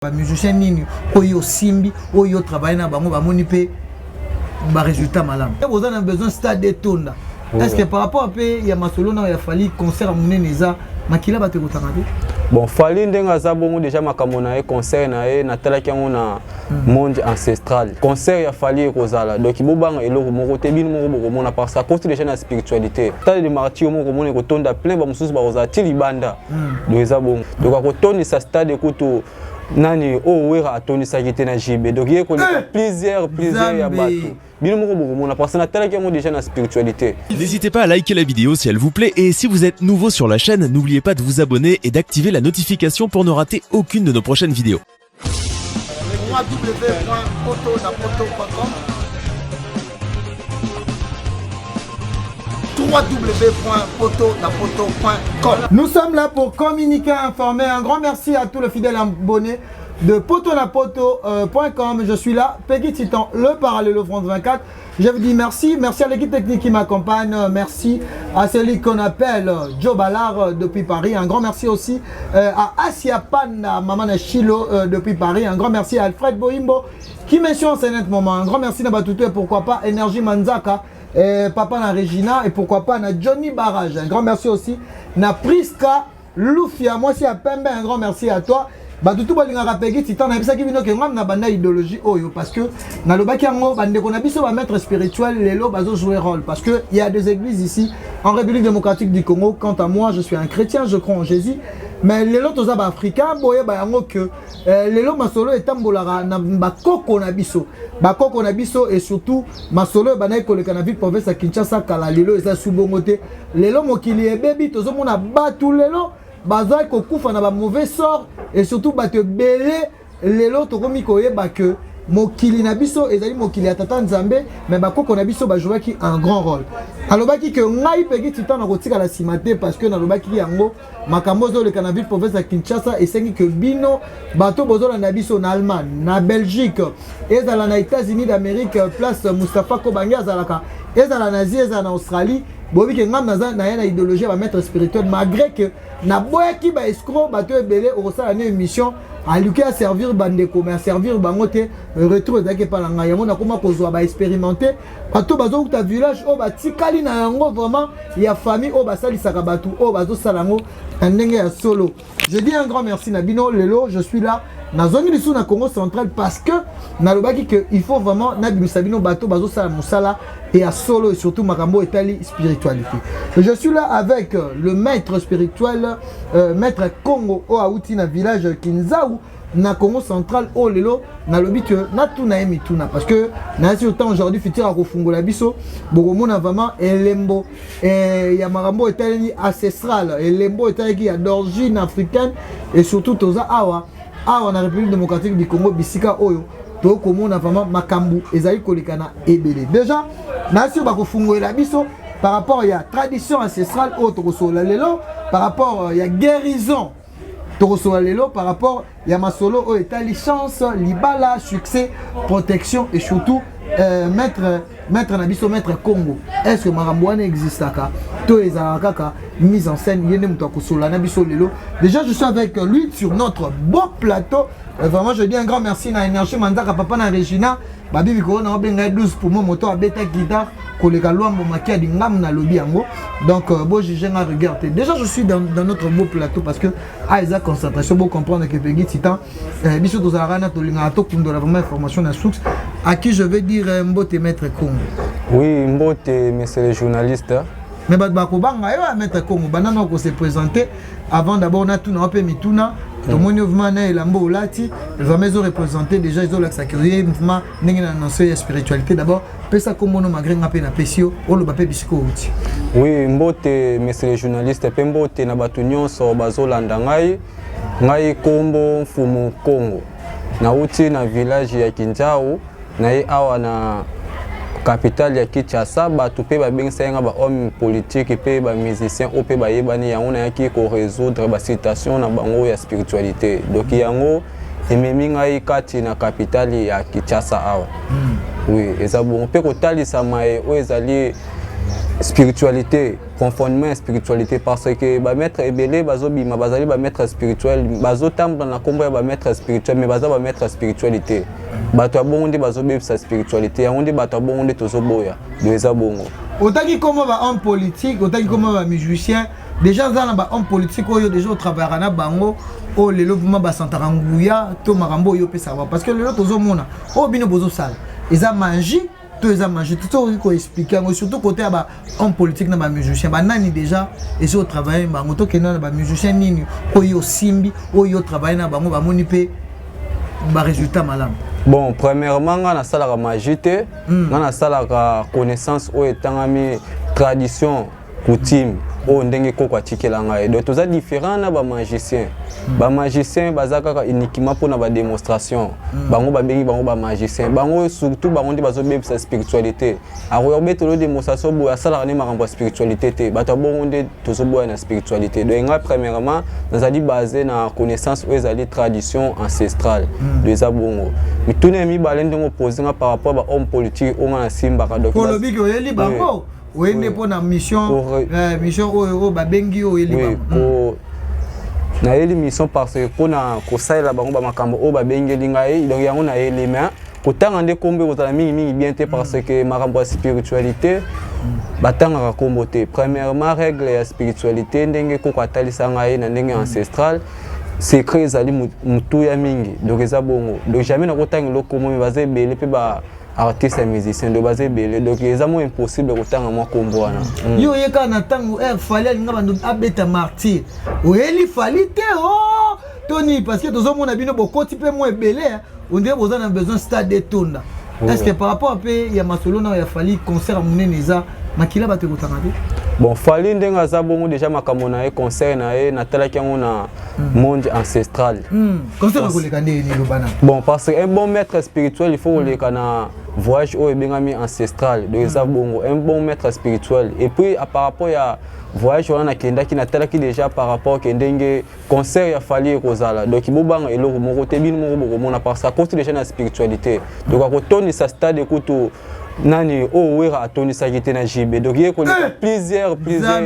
Ba musiciens nini oyo osimbi, oyo otravaille na bango, bamoni mpe ba résultat malamu? Boza na besoin stade etonda. Est ce que par rapport mpe ya masolo na ya Fally, concert ya monene eza makila, bato ekotanga te? Bon, Fally ndenge aza bongo déjà, makambo na ye, concert na ye, natalaki yango na monde ancestral. Concert ya Fally ekozala, donc bobanga eloko moko te. Bino moko bokomona, parce que akoti déjà na spiritualité. Stade de Martyr moko komona ekotonda plein, bamosusu bakozala ti libanda. Donc eza bongo, donc akotondisa stade ekutu nani oyo Wera atondisaki te na JB. Donc ye koleka plusieurs ya bato, bino moko bokomona, parce que natalaki yango déjà na spiritualité. N'hésitez pas à liker la vidéo si elle vous plaît et si vous êtes nouveau sur la chaîne, n'oubliez pas de vous abonner et d'activer la notification pour ne rater aucune de nos prochaines vidéos. www.potonapoto.com, www.potonapoto.com. Nous sommes là pour communiquer, informer. Un grand merci à tous les fidèles abonnés de potonapoto.com. Je suis là, Peggy Titan, le parallèle France 24. Je vous dis merci. Merci à l'équipe technique qui m'accompagne. Merci à celui qu'on appelle Joe Ballard depuis Paris. Un grand merci aussi à Asia Panda, Maman Chilo depuis Paris. Un grand merci à Alfred Boimbo qui me suit en ce net moment. Un grand merci à Batoutou et pourquoi pas Énergie Manzaka, et papa na Regina et pourquoi pas na Johnny Barrage. Un grand merci aussi na Priska Lufia, moi aussi à Pembe, un grand merci à toi. Batutu balingaka Pegi Titan, nayebisaki bino ke ngam na banda idéologie oyo, parce que nalobaki yango, bandeko na biso bamaître spirituel lelo bazojouer rôle, parce que il y a des églises ici en République démocratique du Congo. Quant à moi, je suis un chrétien, je crois en Jésus, mais lelo toza baafricain. Boyeba yango ke lelo masolo etambolaka na bakoko na biso, bakoko na biso, et surtout masolo ebandaki koleka na ville province ya Kinshasa kala, lelo eza su bongo te. Lelo mokili ebebi, tozomona bato lelo bazali kokufa na bamauvais sort, et surtout bato ebele. Lelo tokomi koyeba ke mokili na biso ezali mokili ya tata Nzambe, mais bakoko na biso bajouaki un grand rôle. Alobaki ke ngai Pegi Titan na kotikala nsima te, parce que nalobaki yango, makambo ezoleka na ville province ya Kinshasa esengi ke bino bato bozolanda biso na Allemagne, na Belgique, ezala na États-Unis d'Amérique, place Mustapha Kobange azalaka, ezala na Asie, ezala na Australie, boyebi ke ngai naza na ye na idéologie ya bamaître spirituel, malgré que naboyaki baescroc. Bato ebele okosala na émission, aluki aservir bandeko, mais aservir bango te. Retour ezalaki epa na ngai. Yango nakoma kozwa baexpérimenté, bato bazouta village oyo batikali na yango vraiment ya famille, oyo basalisaka bato, oyo bazosala yango na ndenge ya solo. Je dis un grand merci na bino. Lelo je suis là, nazongi lisusu na Congo Central, parce que nalobaki que il faut vraiment nabimisa bino bato bazosala mosala et ya solo, et surtout makambo etali spiritualité. Je suis là avec le maître spirituel, maître Congo, oyo awuti na village Kinzau na Congo Central, oyo lelo nalobi ke natuna ye mituna, parce que nayasi autant aujourd'hui futur akofungola biso. Bokomona vraiment elembo ya makambo etaleli ancestral, elembo etalaki ya d'origine africaine, et surtout toza awa awa na République démocratique du Congo, bisika oyo tokomona vraiment makambo ezali koleka na ebele. Déjà nayasi oyo bakofungolela biso par rapport ya tradition ancestrale oyo tokosolola lelo, par rapport ya guérison tokosolola lelo, par rapport ya masolo oyo etali chance, libala, succès, protection et surtout maître na biso, maître Congo, est ce que makambo wana existaka to ezalaka kaka mise en scène? Ye nde moto akosolola na biso lelo. Déjà je suis avec lui sur notre beau plateau. Vraiment je dis un grand merci na Énergie Manzaka, papa na Regina babibi koo na obenga ye 12 pour moi, moto abeta guitare koleka Lwambo Makiadi. Ngamu nalobi yango, donc bojuge nga rigueur te. Déjà je suis dans notre beau plateau parce que ah, eza concentration. Bocomprendre que Pegi Titan, biso tozalaka na tolingaka tokundola vraiment information na source. À qui je vais dire mbote, maître Congo. Oui, mbote, monsieur le journaliste. Mais bato bakobanga yo ya maître Congo. Banda na kose présenter avant d'abord natuna mpe mituna. Tomoni vraiment na elamba olati, vraiment ezoreprésente déjà, ezolakisaka ye vraiment ndenge na notion ya spiritualité. D'abord pesa kombono, malgré nga mpe napesi yo, oloba mpe bisika outi. Oui, mbote, monsieur le journaliste, mpe mbote na bato nyonso bazolanda ngai. Ngai kombo Mfumu Kongo, nauti na village ya Kinzau, naye awa na capitale ya Kinshasa. Bato mpe babengisaki nga, bahomme politique mpe bamusicien oyo mpe bayebani. Yango nayaki korésoudre basituation na bango ya spiritualité. Donc yango ememi ngai kati na capitale ya Kinshasa awa. Oui, eza bongo mpe kotalisa maye oyo ezali. Spiritualité, profondément ya spiritualité, parce que bamaître ebele bazobima, bazali bamaître spirituel, bazotambola na nkombo ya bamaître spirituel, mais baza bamaître spiritualité. Bato ya bongo nde bazobebisa spiritualité yango, nde bato ya bongo nde tozoboya. Do eza bongo. Otaki kombo bahomme politique, otaki kombo bamusicien. Déjà aza na bahomme politique oyo déjà otravaillaka na bango, oyo lelo vraiment basantaka nguya to makambo oyo opesaka bango? Parce que lelo tozomona oyo bino bozosala eza magie to eza magie to tokoki koexpliquer yango, surtout côté ya bahomme politique na bamusicien. Banani déjà esi otravaille bango? Tokende na bamusicien nini oyo osimbi, oyo otravaille na bango, bamoni mpe barésultat malamu? Bon, premièrement, nga nasalaka magie te. Nga nasalaka connaissance oyo etangami tradition, coutume, oyo ndenge koko atikela ngai. Donc toza différent na bamagicien. Bamagicien baza kaka uniquement mpona badémonstration. Bango babengi bango bamagicien. Bango surtout, bango nde bazobebisa spiritualité. Akoya kobetela démonstration boye, asalaka nde makambo ya spiritualité te. Bato ya bongo nde tozoboya na spiritualité. Donc ngai, premièrement, nazali basé na connaissance oyo ezali tradition ancestrale. Donc eza bongo. Mituna ya mibale, ndenge opose nga par rapport bahomme politique oyo nga nasimbaka, donc olobiki oyeli bango, oye nde mpo na mission, mission oyo oyo babengi oyo, oyeli bango. Nayeli mission parce que mpona kosalela bango bamakambo oyo babengeli ngai. Donc yango nayeli, mais kotanga nde kombo ekozala mingimingi bien te, parce que makambo ya spiritualité, batangaka kombo te. Premièrement, règle ya spiritualité, ndenge koko atalisa ngai na ndenge ancestral, secret ezali motuya mingi. Donc eza bongo. Donc jamais nakotanga eloko kombo, mais baza ebele mpe ba artiste ya musicien, donc baza ebele, donc eza mo impossible kotanga mwa kombo wana. Yo oye kaka na ntango air Fally alinga bando abeta Martyr, oyeli Fally te o toni? Parce que tozomona bino bokoti mpe mwa ebele, on dirait boza na besoin stade etonda. Est ce que par rapport mpe ya masolo na ya Fally, concert ya monene eza makila, bato ekotanga te? Bon, Fally, ndenge aza bongo, déjà makambo na ye, concert na ye, natalaki yango na monde ancestral. Concert ekoleka nde nini? Loba na. Bon, parce que un bon maître spirituel, il faut koleka na voyage oyo ebengami ancestral. Donc eza bongo, un bon maître spirituel. Et puis par rapport ya voyage wana nakendaki, natalaki déjà par rapport ke ndenge concert ya Fally ekozala. Donc bobanga eloko moko te, bino moko bokomona, parce que akoti déjà na spiritualité. Donc akotondisa stade ekutu nani oyo Wera atonisaki te na JB. Donc ye koleka plusieurs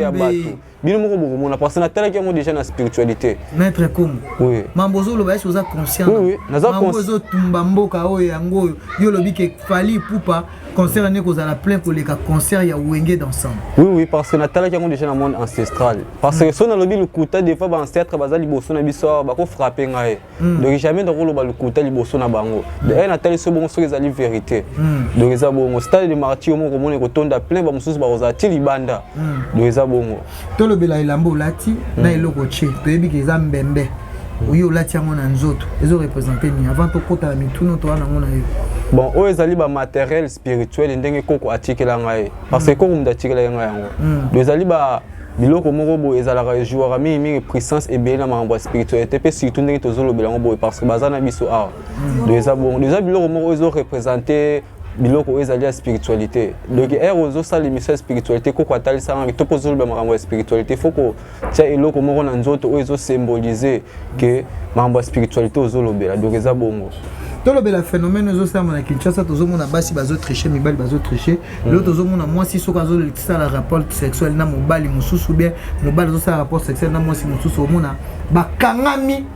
ya bato, bino moko bokomona, parce que natalaki yango déjà na spiritualité. Maître Kongo. Oui. Mambo ozoloba, esi oza conscient? Oui, naza. Mambo ezotumba mboka oyo, yango oyo yo olobi ke Fally Ipupa, concert ane kozala plein koleka concert ya Wenge d'ensemble. Oui, parce que natalaki yango déjà na monde ancestral, parce que so nalobi lokuta, des fois baancêtre baza liboso na biso awa, bakofrappe ngai. Donc jamais nakoloba lokuta liboso na bango. Donc natali so bongo, soki ezali vérité. Donc eza bongo, stade de Martyr moko komona ekotonda plein, bamosusu bakozala ti libanda. Donc eza bongo. Tolobela elamba olati na eloko tie. Toyebi ke eza mbembe oyo olati yango na nzoto, ezoreprésente nini? Avant tokɔta na mituna toza nango na yo. Bon, oyo ezali bamatériel spirituel, ndenge koko atikela ngai, parce que koko moto atikelaki ngai yango. Donc ezali ba biloko moko boye ezalaka, ejouaka mingimingi puissance ebele na makambo ya spiritualité, mpe surtout ndenge tozolobela yango boye, parce que baza na biso awa. Donc eza bongo, eza biloko moko oyo ezoreprésente biloko oyo ezali ya spiritualité. Donc ere ozosala émission ya spiritualité, koko atalisaka to mpo ozoloba makambo ya spiritualité, faut kotia eloko moko na nzoto oyo ezosymbolize ke makambo ya spiritualité ozolobela. Donc eza bongo. Tolobela phénomène ezosalama na Kinshasa. Tozomona basi bazotriche, mibali bazotriche. Lelo tozomona mwasi soki azosala rapport sexuel na mobali mosusu, bien mobali azosala rapport sexuel na mwasi mosusu, omona bakangami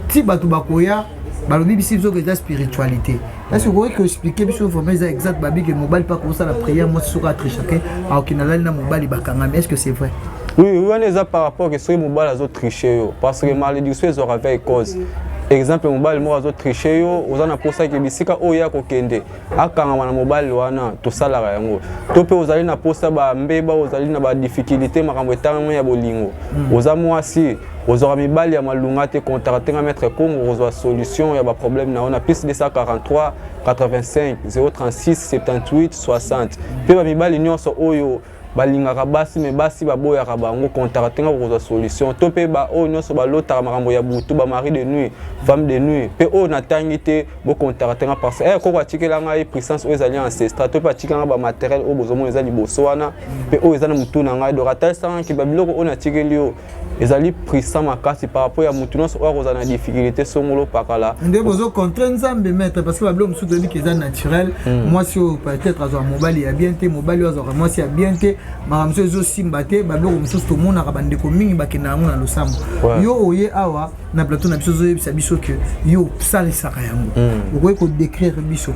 ti bato bakoya, balobi bisi biso eza spiritualité. Est ce que okoki koexpliquer biso vraiment eza exact? Babike mobali mpa kosala prière, mwasi soki atrichake, akokende alali na mobali, bakangami. Est ce que c'est vrai? Oui, wana eza par rapport ke soki mobali azotriche yo, parce que malédiction ezwaka avec cause. Exemple, mobali moko azotriche yo, oza na mposa ke bisika oyo ya kokende akangama na mobali wana, tosalaka yango. To mpe ozali na mposa bambeba, ozali na badifficulté, makambo etangama ya bolingo, oza mwasi, ozwaka mibali ya malunga te, contacte nga Maître Congo, kozwa solution ya baproblème na yo na +243 85 036 78 60. Mpe bamibali nyonso oyo balingaka basi me basi baboyaka bango, contacte nga, kokozwa solution. To mpe baoyo nyonso balotaka makambo ya butu, bamari de nuit, femme de nuit, mpe oyo natangi te, bocontacte nga, parce que koko atikela ngai puissance oyo ezali ancestral, to mpe atikela ngai bamatériel oyo bozomona eza liboso wana, mpe oyo eza na motu na ngai. Donc atalisaka ngai babiloko oyo natikeli yo ezali puissant makasi par rapport ya motu nyonso oyo akozala na difficulté songolo pakala. Nde bozocontre Nzambe, maître, parce que babiloko mosusu toyebi ke eza naturel. Mwasi oyo peut-être azwaka mobali ya bien te, mobali oyo azwaka mwasi ya bien te. Makambo mosusu ezosimba te, babiloko mosusu tomonaka bandeko mingi bakenda yango na losambo. Yo oye awa na plateau na biso, ozoyebisa biso ke yo osalisaka yango. Okoki kodécrire biso?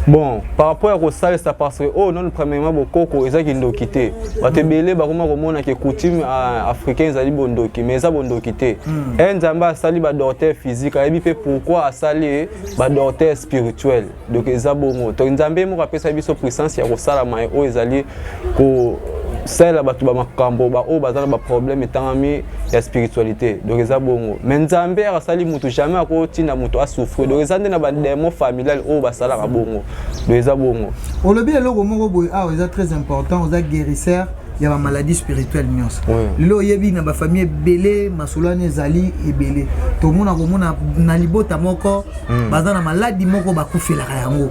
Bon, par rapport ya kosalisa, parce que oyo nano premièrement bokoko eza kindoki te. Bato ebele bakoma komona ke coutume africain ezali bondoki, mais eza bondoki te. E Nzambe asali badocteur physique, ayebi mpe pourquoi asali badocteur spirituel. Donc eza bongo. Donc Nzambe moko apesa biso puissance ya kosala mai oyo ezali kosalela bato bamakambo baoyo baza na baproblème etangami ya spiritualité. Donc eza bongo. Mais Nzambe asali motu, jamais akotinda moto asouffrir. Donc eza nde na badémon familial oyo basalaka bongo. Donc eza bongo. Olobi eloko moko boye awa, eza très important. Oza guérisseur ya bamaladie spirituelle nyonso. Lelo oyebi na bafamille ebele, masolo wana ezali ebele. Tomona komona na libota moko baza na maladi moko, bakufelaka yango.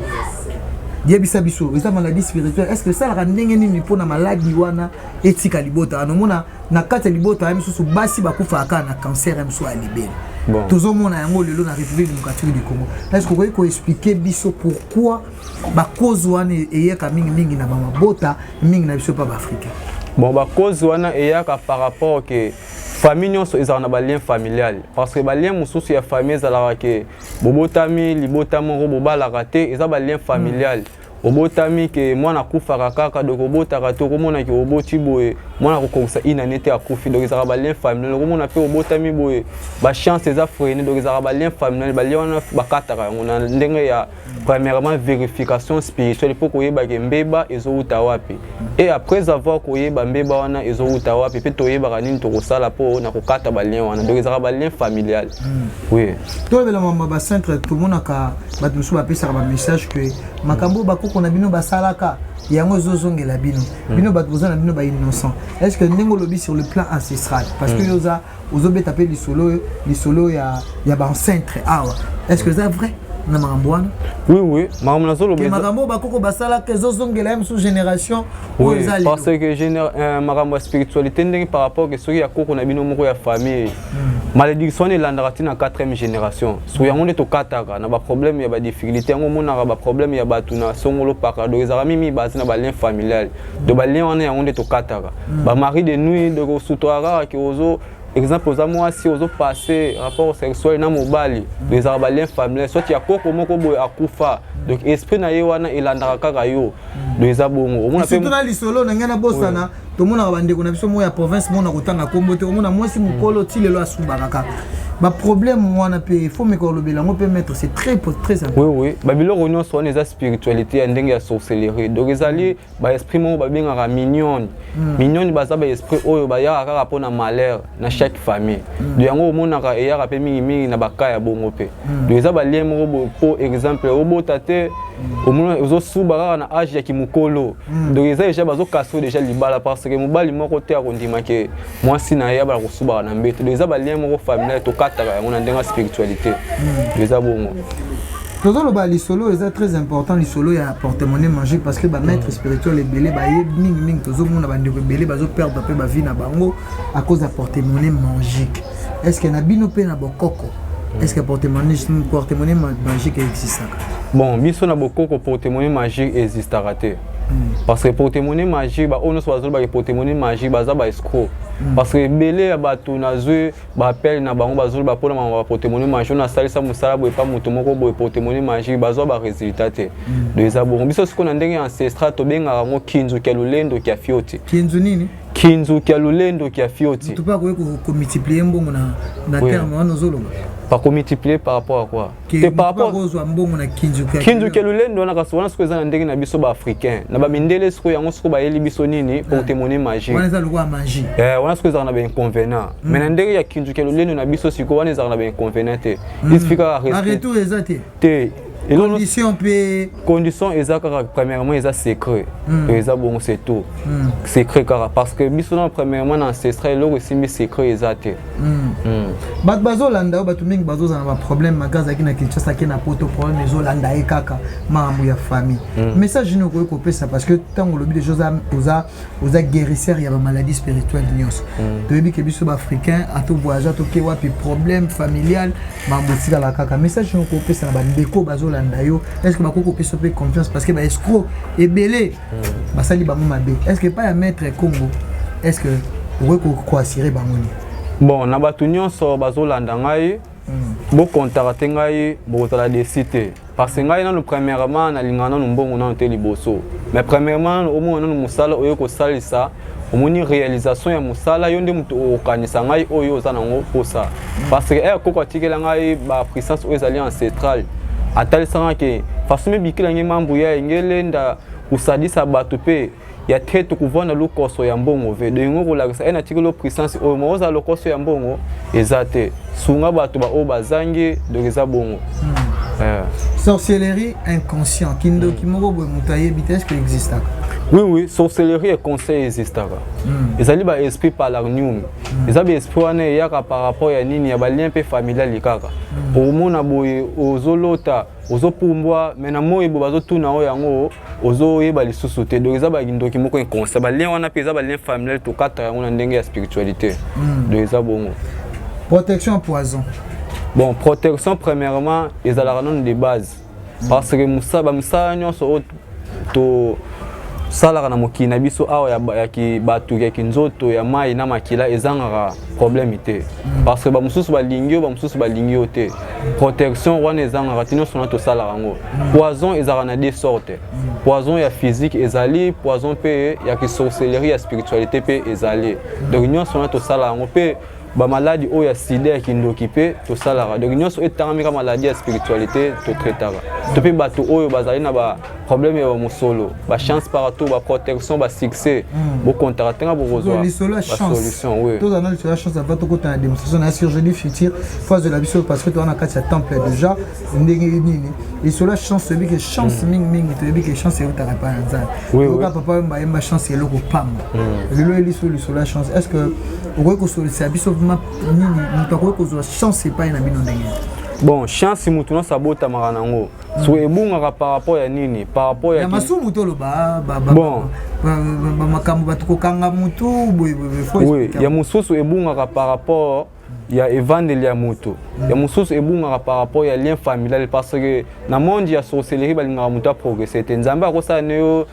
Yebisa biso, eza maladie spirituelle, est ce que esalaka ndenge nini mpona maladi wana etika libota wana? Omona na kati ya libota ya misusu, basi bakufaka kaka na cancer ya mosusu ya libele. Tozomona yango lelo na République démocratique du Congo. Est ce que okoki koexpliquer biso pourquoi bacause wana eyeka mingimingi na bamabota mingi na biso mpa baafricain? Bon, bacause wana eyaka par rapport ke famille nyonso ezalaka na balien familial, parce que balien mosusu ya famille ezalaka ke bobotami libota moko, bobalaka te, eza balien familial. Obotami ke mwana akufaka kaka, donc obotaka te, okomona ke oboti boye, mwana akokokisa inane te, akufi. Donc ezalaka balien familial. Okomona mpe obotami boye, bachance eza freiné. Donc ezalaka balien familial. Balien wana bakataka yango na ndenge ya premièrement vérification spirituelle, mpo koyeba ke mbeba ezowuta wapi. Et après avoir koyeba mbeba wana ezowuta wapi, mpe toyebaka nini tokosala mpo na kokata balien wana. Donc ezalaka balien familial, oui. Tolobela mama bacentre. Tomonaka bato mosusu bapesaka bamessage ke makambo oyo bakoko na bino basalaka, yango ezozongela bino. Bino bato boza na bino bainnocent. Est ce que ndenge olobi sur le plan ancestral, parce que yo oza ozobeta mpe lisolo ya baancêtre awa, est ce que eza vrai na makambo wana? Oui, makambo nazoloba Ke makambo oyo bakoko basalaka ezozongela ye mosusu génération oyo Oui, eza lelo? Parce que makambo ya spiritualité, ndenge par rapport ke soki ya koko na bino moko ya famille, malédiction wana elandaka ntina 4e génération. So yango nde tokataka na baproblème ya badifficulté. Yango omonaka baproblème ya bato na songolo paka. Donc ezalaka mimi base na balien familial. Donc balien wana, yango nde tokataka. Bamari de nuit, donc osutwaka kaka ke ozo, exemple, oza mwasi, ozopasse rapport sexuel na mobali. Donc ezalaka balien familial, soit ya koko moko boye akufa, donc esprit na ye wana elandaka kaka yo. Donc eza bongo. Omona mpe Surtout na lisolo na ngai nabosana, tomonaka bandeko na biso moko ya province mona kotanga kombo te, omona mwasi mokolo ti lelo asubaka kaka. Baproblème wana mpe faut meka olobela yango mpe, maître, c'est très très important. Oui, babiloko nyonso wana eza spiritualité ya ndenge ya sorcellerie. Donc ezali baesprit moko babengaka mignone. Mignone baza baesprit oyo bayaka kaka mpona malheur na chaque famille. Donc yango omonaka eyaka mpe mingimingi na baka ya bongo mpe. Donc eza balien moko boye. Po exemple, obota te, omona ozosuba kaka na age ya kimokolo. Donc eza déjà bazokase déjà libala, parce que mobali moko te akondima ke mwasi na ye abala kosubaka na mbeto. Donc eza balien moko familial, tokataka yango na ndenge ya spiritualité. Donc eza bongo. Tozoloba lisolo eza très important, lisolo ya porte-monnaie magique, parce que bamaître spirituel ebele baye mingimingi. Tozomona bandeko ebele bazoperdre mpe bavie na bango à cause ya porte-monnaie magique. Est ce que na bino mpe na bokoko, est ce que porte-monnaie magique existaka? Bon, biso na bokoko, porte-monnaie magique existaka te, parce que porte-monnaie magique, baoyo nyonso bazolobaka porte-monnaie magique baza baescroc, parce que ebele ya bato nazwi baappel na bango, bazoloba mpona makambo ya porte-monnaie magique. Oyo nasalisa mosala boye pa moto moko boye, porte-monnaie magique, bazwa barésultat te. Donc eza bongo. Biso sikoyo na ndenge ya ancestral, tobengaka yango kinzuki ya lolendo ya fioti. Kinzu nini? Kinzuki ya lolendo ya fioti. Moto mpe akoki komultiplier mbongo na terme wana ozoloba? Bakomultiplier par rapport à quoi? Te, par rapport kozwa mbongo na kinzuki. Kinzuki ya lolendo wana, kasi wana sikoyo eza na ndenge na biso baafricain. Na bamindele sikoyo, yango sikoyo bayeli biso nini? Porte-monnaie magique. Wana eza lokola magie. Wana sikoyo ezalaka na bainconvénient, mais na ndenge ya kinzuki ya lolendo na biso sikoyo, wana ezalaka na bainconvénient te. Il suffit kaka Retour eza te? Te. Condition mpe? Condition eza kaka, premièrement eza secret. Eza bongo, c'est tout, secret kaka, parce que biso na premièrement na ancestral, eloko esimbi secret eza te. Bato bazolanda oyo, bato mingi bazozala na baproblème maka azalaki na Kinshasa, ake na Poto, problème ezolanda ye kaka makambo ya famille. Message nini okoki kopesa? Parce que ntango olobi déjà oza guérisseur ya bamaladie spirituelle nyonso, toyebi ke biso baafricain, atovoyage, atoke wapi, problème familial, makambo etikala kaka. Message nini okopesa na bandeko bazolanda? Bazolanda yo, est ce que bakoki kopesa mpe confiance? Parce que baescrocs ebele basali bango mabe. Est ce que epai ya Maître Congo, est ce que okoki koassurer bango nini? Bon, na bato nyonso bazolanda ngai, bokontaka te ngai, bokozala déçus te, parce que ngai nanu premièrement nalingaka nanu mbongo nanu te liboso. Mais premièrement nanu omona nanu mosala oyo kosalisa, omoni réalisation ya mosala, yo nde moto okokanisa ngai oyo oza nango mposa. Parce que ere koko atikela ngai bapuissance oyo ezali ancestrale, atalisaka ke façon mebikela ngai mambu ya engelenda kosalisa bato mpe ya te tokovanda lokoso ya mbongo ve. Donc yango kolakisa e natikeli puissance oyo ma ozala lokoso ya mbongo eza te, sunga bato baoyo bazangi. Donc eza bongo. Sorcellerie inconscient, kindoki moko boye moto ayebi te, est ce que existaka? Oui, sorcellerie et conseil existaka. Ezali baesprit paranormal. Eza baesprit wana eyaka par rapport ya nini, ya balien mpe familial kaka. Okomona boye ozolota, ozopumbwa, mais na moi boye bazotuna oyo yango ozoyeba lisusu te. Donc eza bandoki moko inconscient. Balien wana mpe eza balien familial, tokata yango na ndenge ya spiritualité. Donc eza bongo. Protection poison? Bon, protection premièrement ezalaka nano de base, parce que bamisala nyonso oyo tosalaka na mokili na biso awa ya bato ya kinzoto ya mai na makila ezangaka problème te, parce que bamosusu balingi yo, bamosusu balingi yo te. Protection wana ezangaka te, nyonso wana tosalaka yango. Poison ezalaka na deux sortes: poison ya physique ezali, poison mpe ya kisorcellerie ya spiritualité mpe ezali. Donc nyonso wana tosalaka yango. Mpe bamaladi oyo ya sida ya kindoki mpe tosalaka. Donc nyonso oyo etangami ka maladi ya spiritualité totraitaka. To mpe bato oyo bazali na baproblème ya bamosolo, bachance partout, baprotection, basuccès, bokontaka ntenga bokozwa basolution. Oui, tozala na lisolo ya chance avant tokota na démonstration na sur jeudi futur fo azwela biso, parce que toza na kati ya temple déjà. Ndenge nini lisolo ya chance? Toyebi ke chance mingimingi, toyebi ke chance eutaka epai ya Nzambe. Oyoka papa oyo bayemba chance eloko pamba. Lelo eliso lisolo ya chance, est ce que okoki kosolisa biso nini? Moto akoki kozwa chance epai na bino ndenge? Bon, chance motu nyonso abotamaka nango. So ebungaka par rapport ya nini? Par rapport ya masumu, toloba bon makambo bato kokanga motu. Oui, ya mosusu ebungaka par rapport ya evandeli ya moto, ya mosusu ebungaka par rapport ya lien familial, parce que na monde ya sorcellerie balingaka moto aprogresse te. Nzambe akosala ne yo,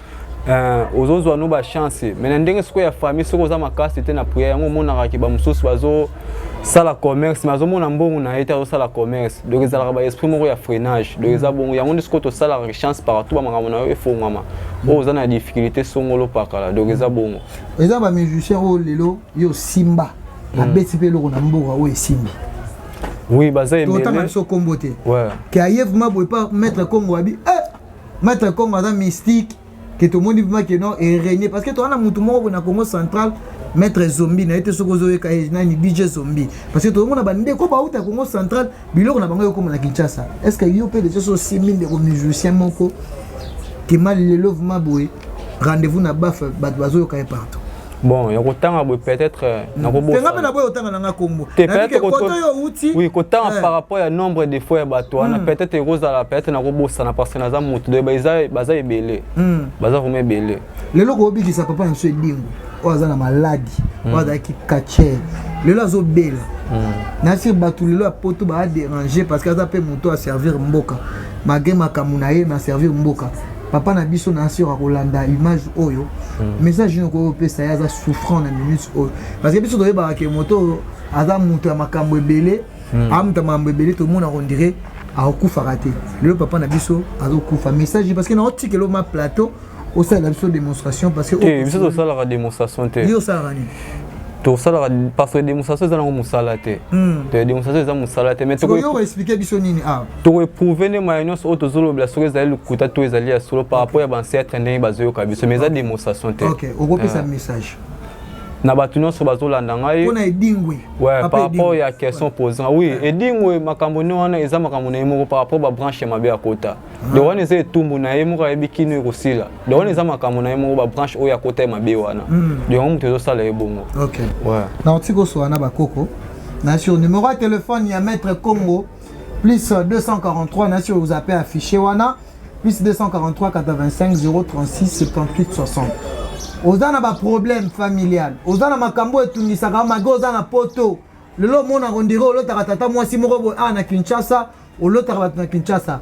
ozozwa no bachance, mais na ndenge sikoyo ya famille, soki oza makasi te na prière, yango omonaka ke bamosusu bazosala commerce mais azomona mbongo na ye te, azosala commerce. Donc ezalaka baesprit moko ya freinage. Donc eza bongo. Yango nde sikoyo tosalaka chance partout, bamakambo na yo efongwama, oyo oza na difficulté songolo pakala. Donc eza bongo. Eza bamusicien oyo lelo yo simba abeti mpe eloko na mboka oyo esimbi? Oui, baza ebele. Totanga biso kombo te. Ke aye vraiment boye pa Maître Congo, abi Maître Congo aza mystique, ke tomoni vraiment ke non erégné, parce que toza na mutu moko boye na Congo Central, Maître Zombi na ye te. Soki ozoyeka nani, DJ Zombi, parce que tozomona bandeko bauta Congo Central, biloko na bango ekóma na Kinshasa. Est ce que yo mpe déjà so osimbi ndeko musicien moko kema lelo vraiment boye rendez-vous na baf, bato bazoyoka ye partout? Bon, ya kotanga boye peut-être nakobosenga mpe na boye otanga nanga kombo. Oyo outi. Oui, kotanga par rapport ya nombre de fois ya bato wana, peut-être ekozala, peut-être nakobosana, parce que naza motu. Donc baza ebele, baza vraiment ebele. Lelo koobikisa papa na biso Edingo oyo aza na maladi, oyo azalaki catcheur, lelo azobela nasi, bato lelo ya poto baadéranger, parce que aza mpe moto aservir mboka malgré makambo na ye, na servir mboka. Papa na biso na sur akolanda image oyo, message nini okoki opesa ye? Aza souffrant na minute oyo, parce que biso toyebaka ke moto oyo aza moto ya makambo ebele, aza moto ya makambo ebele. Tomonaka on dirait akokufaka te. Lelo papa na biso azokufa, message, parce que naotikela ma plateau, osalela biso démonstration, parce que biso tosalaka démonstration te. Yo osalaka nini? Tosalaka, parce que démonstration eza nango mosala te. Démonstration eza mosala te, mais yo oexpliquer biso nini awa? Tokoéprouver nde maya nyonso oyo tozolobela soki ezali lokuta to ezali ya solo par rapport ya baancêtre ndenge bazoyoka biso, mais eza démonstration te. Ok, okopesa message? Na bato nyonso bazolanda ngai. Mpona Edingwe. Ouais, par rapport ya question posée, oui, Edingwe, makambo ne wana eza makambo na ye moko par rapport babranche ya mabe akota. Donc wana eza etumbu na ye moko, ayebi kino ekosila. Donc wana eza makambo na ye moko, babranche oyo akota ye mabe wana. Donc yango moto ezosala ye bongo. Ok, na otiki osola na bakoko na sur numéro ya téléphone ya Maître Congo, plus 243, na sur vous appelez affiché wana, plus 243 85 036 78 60. Oza na baproblème familial, oza na makambo etungisaka malgré oza na poto, lelo omonaka on dirait olotaka tata mwasi moko boye awa na Kinshasa, olotaka bato na Kinshasa.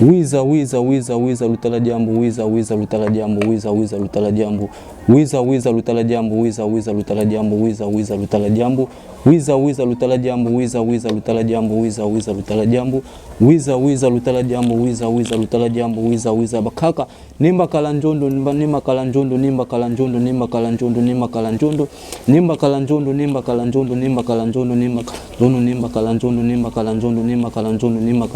Wiza wiza wiza wiza lutala diambu wiza wiza lutala diambu wiza wiza lutala diambu wiza wiza lutala diambu wiza wiza lutala diambu wiza wiza lutala diambu wiza wiza lutala diambu wiza wiza lutala diambu wiza wiza lutala diambu wiza wiza lutala diambu wiza wiza lutala diambu wiza wiza bakaka nimba kala njondo nimba nimba kala njondo nimba kala njondo nimba kala njondo nimba kala njondo nimba kala njondo nimba kala njondo nimba kala njondo nimba njondo nimba kala njondo nimba kala njondo nimba kala njondo nimba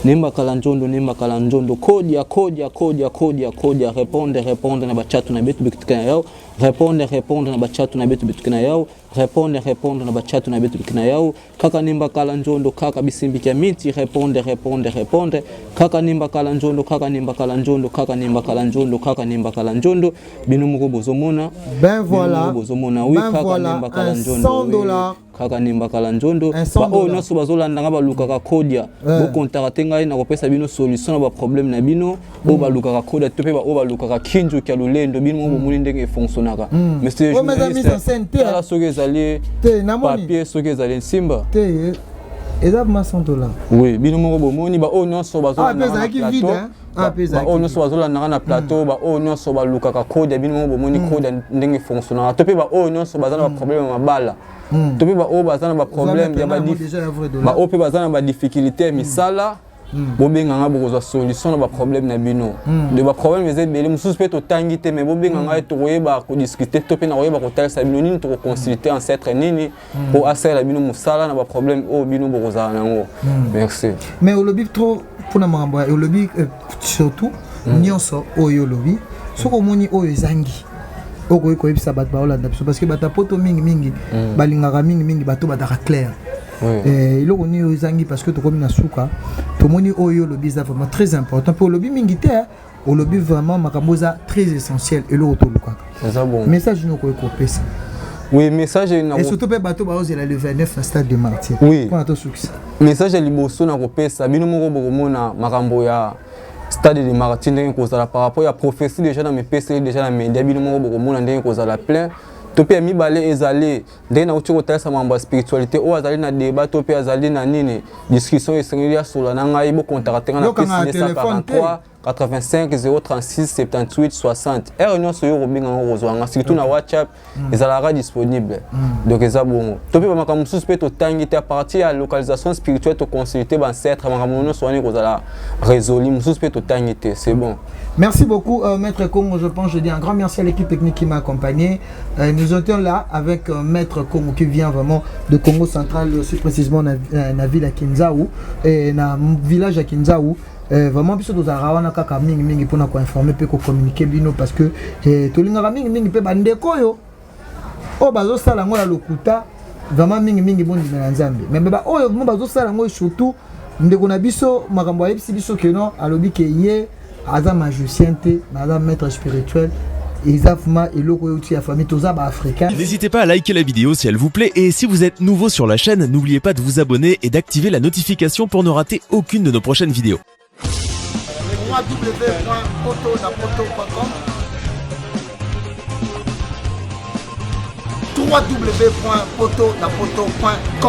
nimba kala njondo nimba kala njondo kodia kodia kodia kodia kodia répondre répondre na bachatu na betu bikitikana yao répondre répondre na bachatu na betu bikitikana yao répondre répondre na bachatu na betu bikitikana yao kaka nimba kala njondo kaka bisimbi kya miti répondre répondre répondre kaka nimba kala njondo kaka nimba kala njondo kaka nimba kala njondo kaka nimba kala njondo bino moko bozomona. Ben voilà. Bozomona, oui. Ben kaka voilà, nimba kala un njondo, 100 oui. dollars. Kaka nimba kala njondo. Un 100 Baoyo dollars. nyonso bazolanda nga, balukaka kodia, bokontaka te ngai, nakopesa bino solution na baproblème na bino. Oyo balukaka kodia to mpe baoyo balukaka kinjuki ya lolendo, bino moko bomoni ndenge efonctionnaka, monsieur. Oyo eza mise en scène te. Tala soki ezali Te, namoni. papier, soki ezali nsimba. Te, eza vraiment 100 $. Oui, bino moko bomoni, baoyo nyonso Ah, bazolandaka mpe na ezalaki vide, plateau, hein? Ah, mpe ezalaki baoyo nyonso bazolandaka na plateau, baoyo nyonso balukaka kodia, bino moko bomoni kodia ndenge fonctionnaka, to mpe baoyo nyonso baza na baproblème ya mabala, to mpe baoyo baza na baproblème ya déjà ya vrai dollar. Baoyo mpe baza na badifficulté ya misala, bobenganga, bokozwa solution na baproblème na bino. De baproblème eza ebele, mosusu mpe totangi te, mais bobenga ngai, tokoyeba kodiscute to mpe nakoyeba kotalisa bino nini tokoconsulte ancêtre nini mpo asalela bino mosala na baproblème oyo bino bokozala nango. Merci. Mais olobi trop mpona makambo ya olobi, surtout nyonso oyo olobi, soki omoni oyo ezangi, okoki koyebisa bato baolanda biso, parce que bato ya poto mingimingi balingaka mingimingi bato bataka clair. Eloko nini oyo ezangi? Parce que tokomi na suka, tomoni oyo olobi eza vraiment très important, mpe olobi mingi te, hein. Olobi vraiment makambo eza très essentiel, eloko tolukaka. Eza bon. Message nini okoki kopesa? Oui, message na Et surtout mpe bato baozela le 29 na stade de Martyr, mpona tosukisa. Message ya liboso na kopesa bino moko, bokomona makambo ya stade de Martyr ndenge kozala par rapport ya prophétie déjà na mipeseli déjà na média, bino moko bokomona ndenge kozala plein. To mpe ya mibale ezali ndenge nauti kotalisa makambo ya spiritualité. Oyo azali na débat to mpe azali na nini, discussion esengeli asola na ngai, bocontacte nga na Yokanga plus téléphone te. 243 85 036 78 60. Heure nyonso oyo kobenga ngo, kozwa nga, surtout na WhatsApp ezalaka disponible. Donc eza bongo. To mpe bamakambo mosusu mpe totangi te, à partir ya localisation spirituelle, toconsulte bancêtre, makambo nyonso wana ekozala résolu. Mosusu mpe totangi te, c'est bon. Merci beaucoup, Maître Congo. Je pense, je dis un grand merci à l'équipe technique qui m'a accompagné. Nous étions là avec Maître Congo qui vient vraiment de Congo central, plus précisément na ville à Kinzaou, et na village à Kinzaou. Vraiment biso tozalaka wana kaka mingimingi mpona koinformer mpe kocommuniquer bino, parce que tolingaka mingimingi mpe bandeko oyo oyo bazosala yango na lokuta, vraiment mingimingi bondimela Nzambe, mais baoyo vraiment bazosala yango, surtout ndeko na biso, makambo ayebisi biso ke non, alobi ke ye aza magicien te, mais aza maître spirituel. Eza vraiment eloko oyo euti ya famille, toza baafricain. N'hésitez pas à liker la vidéo si elle vous plaît et si vous êtes nouveau sur la chaîne, n'oubliez pas de vous abonner et d'activer la notification pour ne rater aucune de nos prochaines vidéos. www.potonapoto.com, www.potonapoto.com.